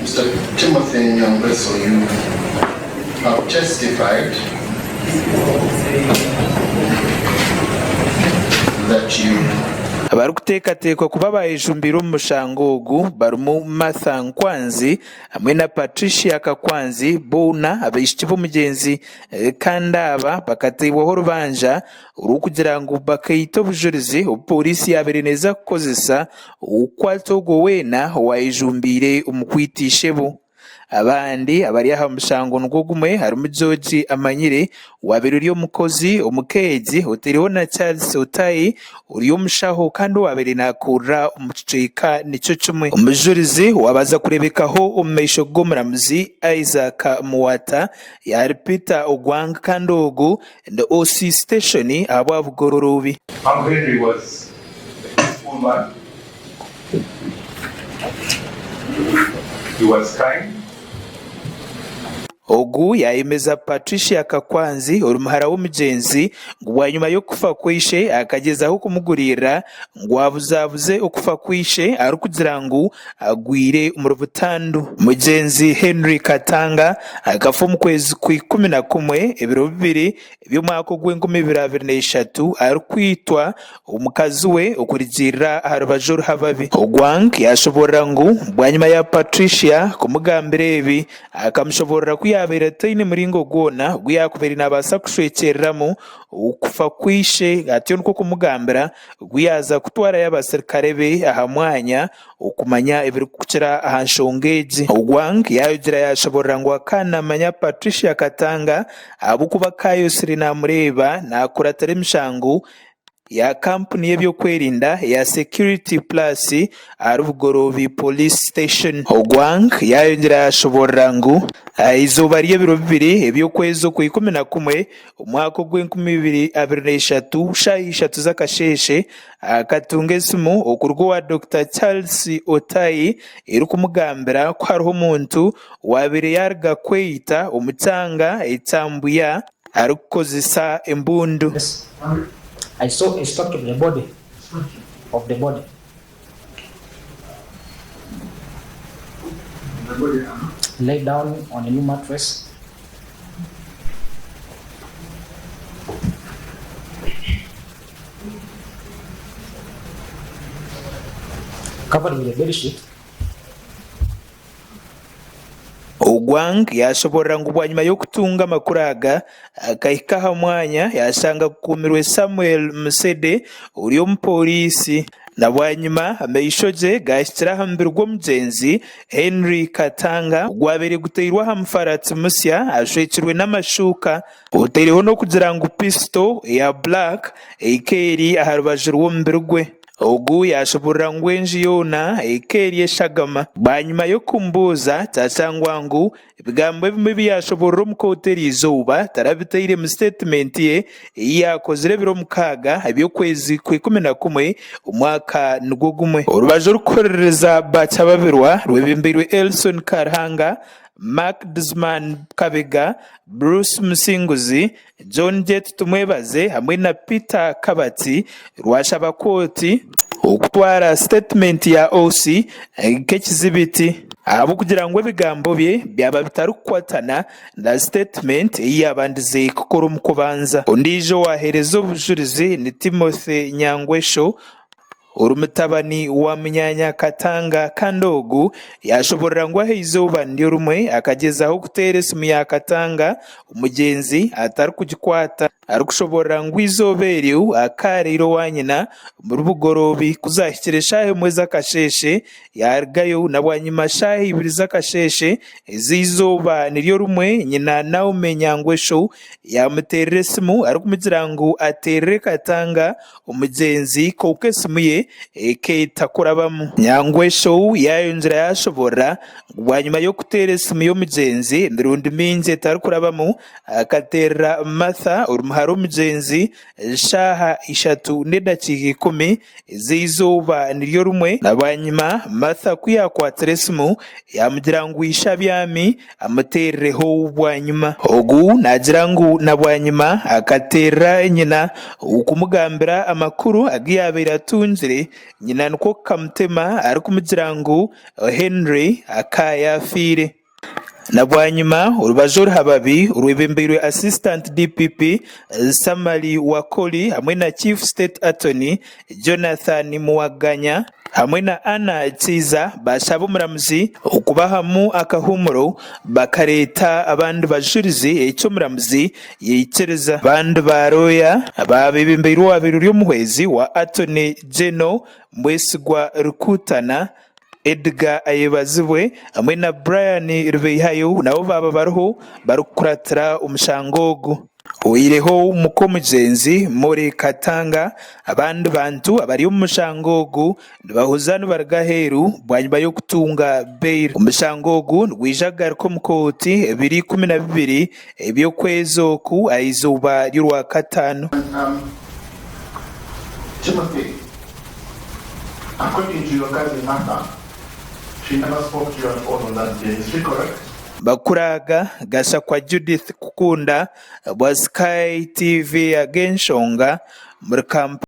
Mister Timothy Nyangweso, you have testified that you. Abarikuteekateekwa kuba baayejumbiire omu mushango ogu barimu Martha Nkwanzi hamwe na Patricia Kakwanzi boona abaishiki b'omugyenzi kandi aba bakateibwaho orubanja orw'okugira ngu bakaita obujurizi obu pooriisi yaabaire neeza kukozesa okukwata ogwo weena owaayejumbiire omu kwita ishebo. Abandi abari aha mushango nigwo gumwe harimu George Amanyire owaabaire ori omukozi omu keegi otaireho na Charles Otai ori omushaho kandi owaabaire naakurira omu kicweka nikyo kimwe. Omujurizi owaabaza kureebekaho omu maisho g'omuramuzi Isaac Muwata yaari Peter Ogwang kandi ogu Ni OC station ahabwa Bugororoobi. Uncle Henry was a peaceful man. He was kind. Ogu yaayemeza Patricia Kakwanzi ori muhara w'omugyenzi ngu bwanyima y'okufa kwa ishe akagyezaho kumuguriirira ngu abuzabuze okufa kwa ishe arikugira ngu agwire omuri butandu. Mugyenzi Henry Katanga akafa omu kwezi kwa 11 ebiro bibiri eby'omwaka ogw'enkumi ibiri abiri n'eshatu arikwitwa omukazi we okurugiirira aha rubaju oruhababi. Ogwang yaashoboorora ngu bwanyima ya Patricia kumugambira ebi, akamushoboorora ku yaabaire ataine muringo gwona ogu yaakubaire naabaasa kushwekyereramu okufa kwa ishe atyo nikwo kumugambira Ogu yaaza kutwarayo abaserukare be aha mwanya okumanya ebirikukira aha nshonga egi. Ogwang yaayogyera yaashoborora ngu akaba naamanya Patricia Katanga ahabw'okuba akayosire naamureeba naakuratira emishango ya kampuni y'eby'okwerinda eya Security Plus ahari Bugoroobi Police Station. Ogwang yaayongyera yaashoborora ngu aha izooba ry'ebiro bibiri eby'okwezi okw'ikumi na kumwe Omwaka ogw'enkumi ibiri 23 shaaha ishatu z'akasheeshe akatunga esimu okuruga owa Dokita Charles Otai erikumugambira ku hariho omuntu owaabaire yaaruga kweyita omu kyanga ekya Mbuya arikukozesa embundu. I saw a structure of the body of the body lay down on a new mattress. Covered with a bed sheet. Ogwang yaashoboorora ngu bwanyima y'okutunga amakuru aga, akahika aha mwanya yaashanga kukuumirwe Samuel Musede ori omupooriisi na bwanyima amaisho gye gaahikire aha mubiri gw'omugyenzi Henry Katanga ogwabaire guteirwe aha mufaratsi musya ashwekirwe n'amashuuka otaireho n'okugira ngu pisito eya black ehika eri aha rubaju rw'omubiri gwe. Ogu yaashoboorora ngu enju yoona eka eri eshagama. Bwanyima y'okumubuuza, kyashangwa ngu ebigambo ebimwe ebi yaashoboorora omu kooti eri izooba tarabitaire mu siteetimenti ye ei yaakozire ebiro mukaaga eby'okwezi kwa 11 omwaka nigwo gumwe. Orubaju orikuhorereza Bakyababirwa rwebembeirwe Elson Karuhanga, Mark Dusman Kabega, Bruce Musinguzi, John Jet Tumwebaze hamwe na Peter Kabatsi rwashaba kooti okutwara sitetimenti ya OC nk'ekizibiti ahabw'okugira ngu ebigambo bye byaba bitarikukwatana na sitetimenti ei yaabandize kukora omu kubanza. Ondiijo owaaheereza obujurizi ni Timothy Nyangwesho Ori mutabani wa munyaanya Katanga kandi ogu yaashoboorora ngu aha izooba niryo rimwe akagyezaho kuteera esimu ya Katanga omugyenzi atarikugikwata arikushoboorora ngu eizooba eryo akaariire owa nyina omuri Bugoroobi ku zaahikire shaaha emwe z'akasheeshe yaarugayo na bwanyima shaaha ibiri z'akasheeshe ez'eizooba niryo rimwe nyina Naomi Nyangwesho yaamuteerera esimu arikumugira ngu ateerere Katanga Omugyenzi kwonka esimu ye ekaetakurabamu. Nyangwesho yaayongyera yaashoboorora ngu bwanyima y'okuteera esimu y'omugyenzi emirundi mingi etarikurabamu, akateerera Martha ori muhara w'omugyenzi shaaha ishatu n'edakiika ikumi ez'eizooba niryo rimwe. Na bwanyima Martha ku yaakwatsire esimu yaamugira ngu ishe abyami amuteerireho bwanyima. Ogu naagira ngu na bwanyima akateerera nyina okumugambira amakuru agu yaabaire atungire. yaizire, nyina nikwo kukamutema arikumugira ngu Henry akaba yaafiire. Na bwanyima, orubaju oruhababi orwebembeirwe Assistant DPP Samali Wakoli hamwe na Chief State Attorney Jonathan Muwaganya hamwe na Anna Kiiza baashaba omuramuzi okubahamu akahuumuro bakareeta abandi bajurizi eki omuramuzi yaikiriza. Abandi ba rooya abaabebembeirwe owaabaire ori omuhwezi wa Attorney General Mwesigwa Rukutana, Edgar Ayebazibwe hamwe na Brian Rubeihayo nabo baaba bariho barikukuratira omushango ogu. Oihireho muka-omugyenzi Molly Katanga, abandi bantu abari omu mushango ogu nibahuza nibaruga aheeru bwanyima y'okutunga bail. Omushango ogu nigwija kugaruka omu kooti ebiro 12 eby'okwezi oku aha izooba ry'orwakataano. Timothy, according to your cousin Martha, she never spoke to you at all on that day, is she correct? Bakuraaga Gashakwa Judith Kukunda bwa Sky TV ag'enshonga omuri Kampala.